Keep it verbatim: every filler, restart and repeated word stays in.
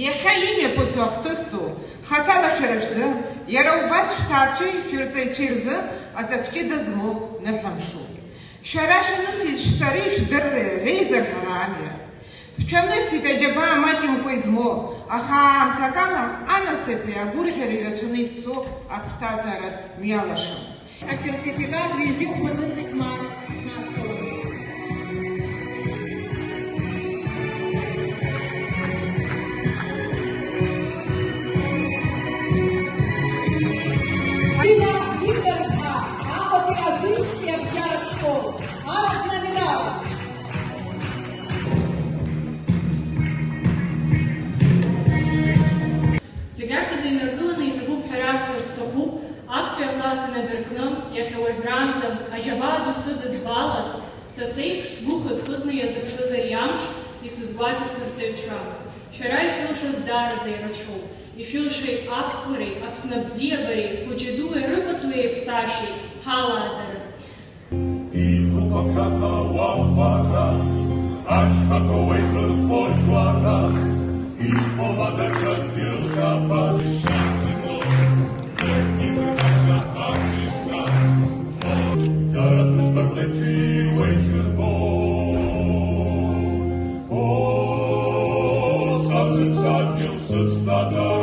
Иахьа имҩаԥысу ахҭыс ду, хаҭала шәара шәзы, иара убас шәҭаацәеи шәырҵаҩцәеи рзы аҵак ҷыда змоу ныҳәамшуп. Шәара шәанысит шәсареи шәдырреи реизырҳара амҩа. Шәанысит аџьабаа маҷымкәа измоу, аха аамҭакала анасыԥи агәырӷьареи рацәаны изцу аԥсҭазаара мҩалашам. Асертификат ҩажәи хәба зегь маҷ ҳнадтәалоит. Алина Викторовна, Аҟәатәи Агәынчтәи абжьаратә школ, арахә намедал. Зегь раԥхьаӡа инаргыланы иҭабуп ҳәа расҳәар сҭахуп, актәи акласс инадыркны, иахьа уажәраанӡа аџьабаа ду сыдызбалаз, са сеиԥш сгәы хыҭ-хыҭны иазыԥшыз ари амш, исызгәакьоу сырҵаҩцәа. Шәара ишәылшаз даараӡа ирацәоуп. Ишәылшеит аԥсуареи, Аԥсны абзиабареи, хәыҷи-дуи рыфатәи еиқәҵашьеи, ҳалааӡара. Иқәуп аԥшаха уамҟәага, ашьхақәа уеиқәырхоит уага, иҟоума даҽа дгьыл шаба зышьа зыгоз, иқәыргашьа ахьысра, дара ԥҳәызбак леиԥш иуеишырбо. О, са сыԥсадгьыл, сыԥсҭазаара.